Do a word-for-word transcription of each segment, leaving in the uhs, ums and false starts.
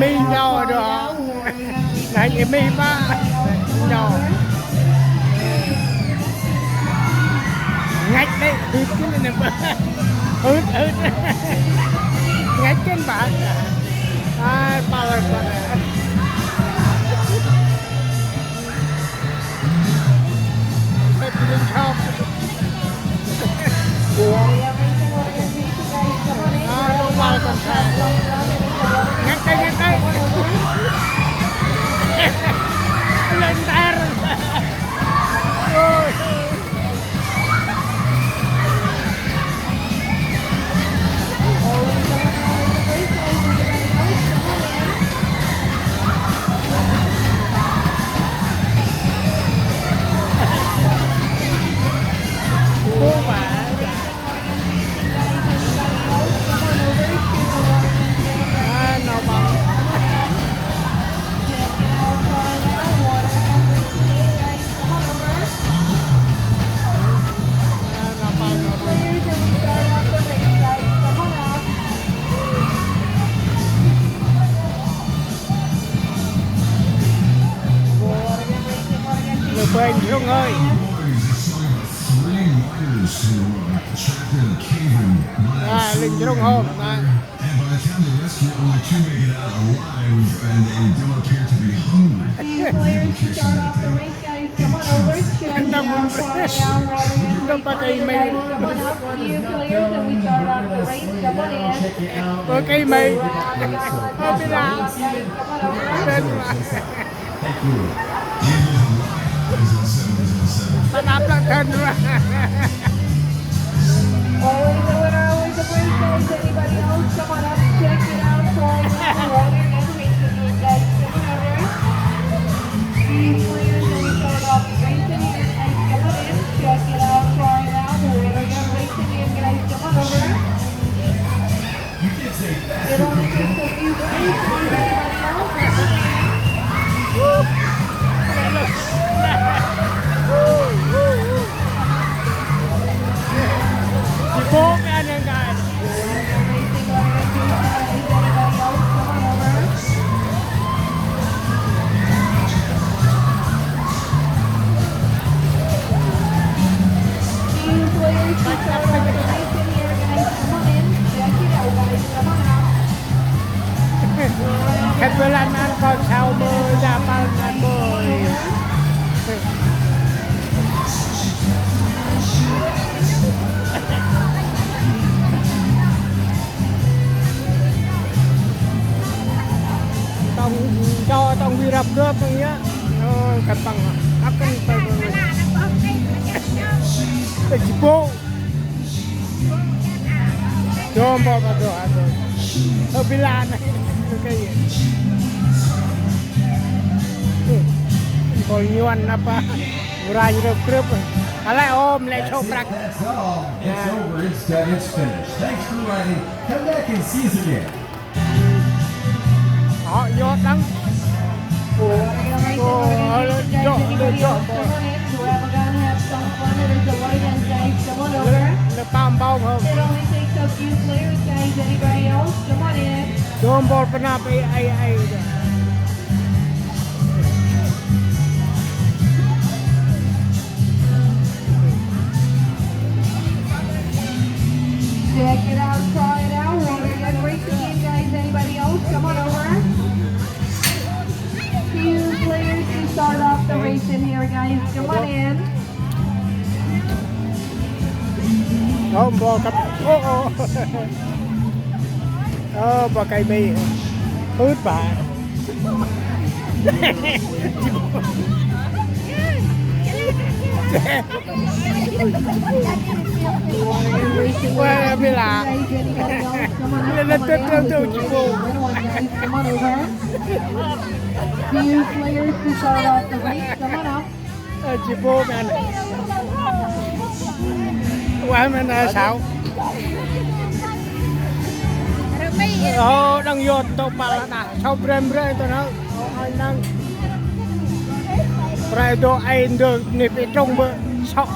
Ê, nau đó. Nau ê, mê ba. Nau. Ngăch đê, hưt kĭn nê ba. Hưt, hưt. Ngăch kĭn ba. Ai, pal, pal. Lơ bênh rŭng hơi. Three miners who are trapped in a cave in Maya Linh rŭng hôm. And by the time they rescue, only two make it out alive, and they don't appear to be hungry. Few players to start off the race, guys. Come on over. Check it out. Try it out. Roll your feet. Come on up. Few players, and we start off the race. Come on in. Ơ, cái mày. Ơ, cái là. Thank you. Tao đáp lại thần rồi. Always a winner, always a winner. Anybody else? Come on up, check it out. Try it out. Roll your feet, guys. Come on over. These players will start off racing here, guys. Come on in. Check it out. Try it out. Roll your feet, guys. Come on over. It only takes a few seconds. Anybody else? Come on over. Two players to start off the race in here, guys. Come on in. Check it out, guys. Come on out. Khât bơh lăn ăn kon sau mơ, da pal ăn mơ. Tông cho tông vi rập rớp tông nhá. Ơ, cặp bằng hấp cân tông. Tông chỉ bộ. Dôm bò bò dôm hả dôm. Ơ, bi lan. Ơ, cái gì? Ơ, còn nhuần nạp à. Murah rơp rơp. Alai ôm lĕ sô prăk. That's it. That's all. It's over. It's done. It's finished. Thanks for riding. Come back and see us again. Ơ, yot lăng. Ơ, ơ, lĕ jŏ, lĕ jŏ. Lĕ, lĕ pam bao hông. Dôm bol pơnap ai, ai, ai. Check it out, try it out. Water gun racing game, guys. Anybody else? Come on over. Few players to start off the race in here, guys. Come on in. Ơ, bò cặp. Ơ, ơ. Ơ, bò cây bi. Ướt bà. Ơ, bi lạ. Lên, lên, lên, lên, lên, lên, lên. Few players to start off the race. Come on up. Ơ, ji bô mẹ nê. Ueh mẹ nê sao. Ơ, đăng yot tô pal đa. Sao brem brem tô nơ. Ơ, ai năng. Prai đô ai ndơ nê pê trông bơ. Sao.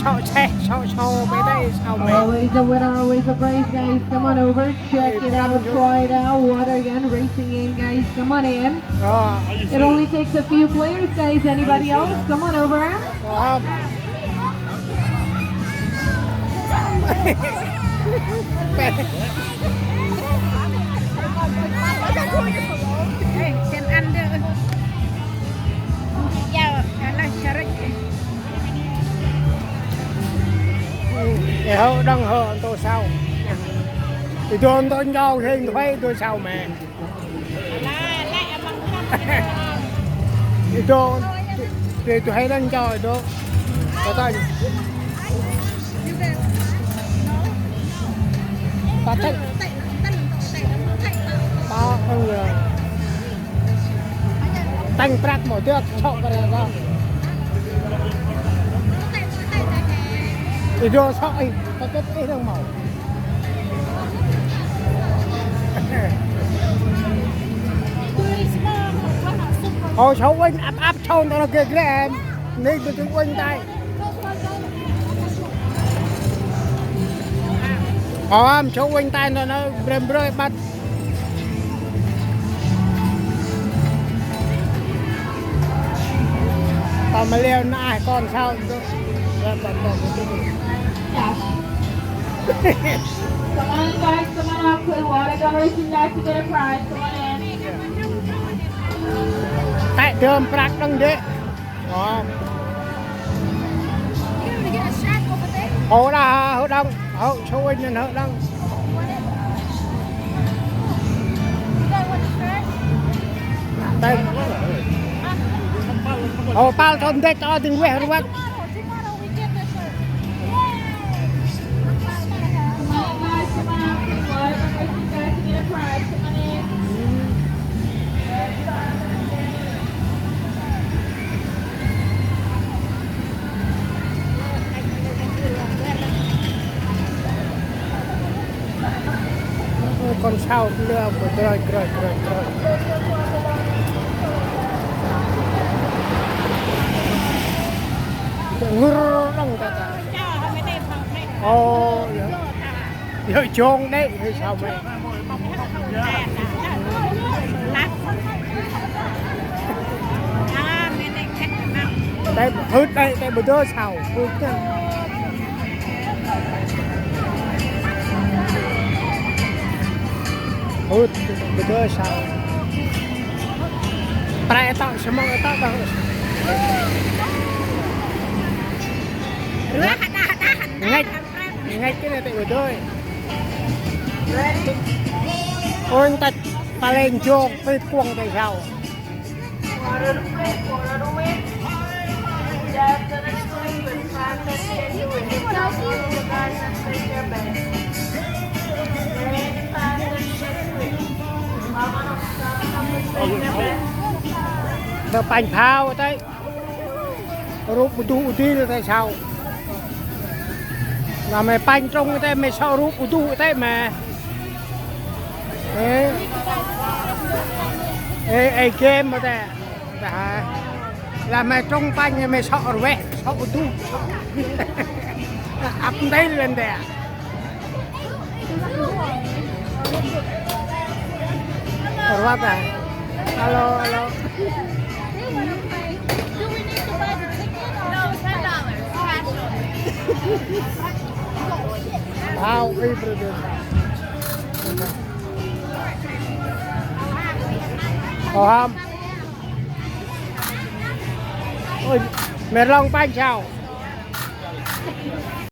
Sâu, sâu, sâu, mê đây, sâu, mê. Always a winner, always a prize, guys. Come on over, check it out, try it out. Water again, racing in, guys. Come on in. Ờ. It only takes a few players, guys. Anybody else? Come on over. Ờ. Ê, hơ đăng hơ tô sau. Ê, đô tô njau hên thuê tô sau mẹ. Ê, đô, ê, tô hên đăng njau, ê, đô. Có tên. Có tên. Có tên, ờ. Tanh prăk mâu dơi, sŏk prăk mâu. Ê, đô sŏk ê, pơkĕt ê đăng mâu. Ơ, sŏk uănh ăp ăp sŏk ntơm geh geh em. Nê bơh tŭ uănh tay. Ơ, sŏk uănh tay ntơm brem brơi băt. Tơm liau nơh kon sau. Come on, guys, come on up. Put water dollars in there to get a prize. Come on in. Tĕ dơm prăk đăng dê. Ơ. Hô đa, hô đăng, hô sui nên hô đăng. Tĕ. Hô pal thon dek, ơ, ding weh ruat. Ơ, kon sau lơ, krơi, krơi, krơi, krơi. Ngŭr đăng ta ta. Ơ, yơ. Yơ jong đê, yơ sau mê. Tĕ hưt đê, tĕ bơ dơ sau, hưt đê. Hưt, bơ dơ sau. Prăk tŏ, sơmŏk tŏ, tŏ. Ngăch, ngăch kơ nê tĕ bơ dơi. Ôi, tăch paleng jong, pit kuŏng tĕ sau. Tơ panh phao tĕ. Rup u duh u dil tĕ sau. Lah mê panh trŭng tĕ mê sŏ rup u duh tĕ mê. Ê. Ê, ê, game tĕ. Tĕ hă. Lah mê trŭng panh mê sŏ rveh, sŏ u duh. Ăp ntil lên tĕ. Ruat à? Alo, alo. Wow, ê, brother. Ơ hăm. Ôi, mê rlong panh sau.